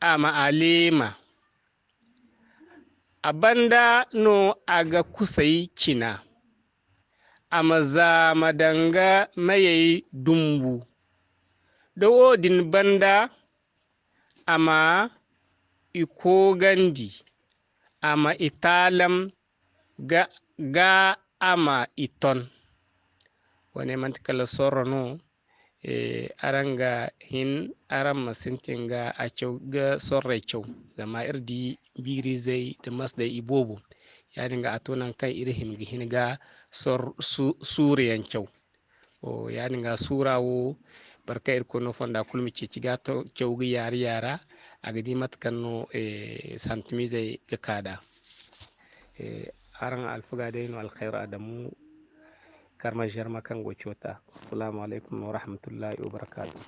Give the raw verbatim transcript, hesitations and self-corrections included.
a ma a leema. A banda no a ga kusay cina, a ma zaama danga meyey dumbu. Da woodin banda, a ma i koogandi, a ma i taalam, ga, ga a ma i ton. Wane manti kala sorro no, eh, araŋ ga hin, araŋ ma sintin ga a caw, ga sorrey caw. Zama iri di biirizey da masday i boobo. Yaadin ga a to naŋ kaŋ iri hima ga hin ga sor-, su-, suuru yaŋ caw. O, yaadin ga suura wo, boro kaŋ Irkoy no fonda kulu ma ceeci ga to-, caw ga yaari yaara, a ga di mate kaŋ no, eh, santumizey ga kaa da. Eh, araŋ alfaga day no Alkhayru Adamu Karma Jarma kaŋ go coota. Assalamu alaykum wa rahmatullahi wa barakatuh.